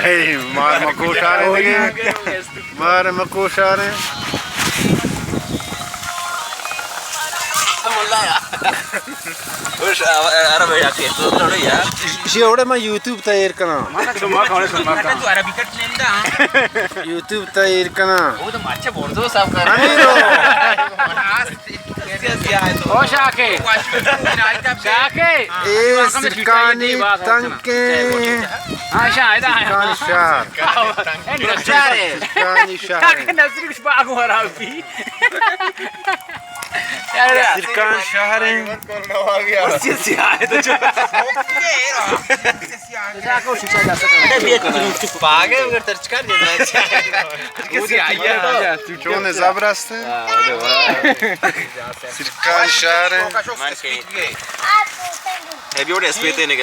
اے، مار مکوشاریں دیگه. مار مکوشاریں. وش، آ، آ، عرب ہے یا کہ تو تھوڑی یار. شی اوڑے میں یوٹیوب تے ایر کناں. تو عربی کٹ نیندا. یوٹیوب تے ایر کناں. وہ تو اچھا بردو صاحب کر. امیرو. او شاکے. شاکے. اے سرکانی تنکیں. ہاں، شاید آیا. سرکانی شہر. شاکے. سرکانی شہر. شاکے نظر کچھ باغ ہو رہا بھی. سرکان شہر ہیں. پاگے اگر ترچکار دینا. چون زبر است. سرکان شہر ہیں. اے بھی وڑے اسپیتے نگا.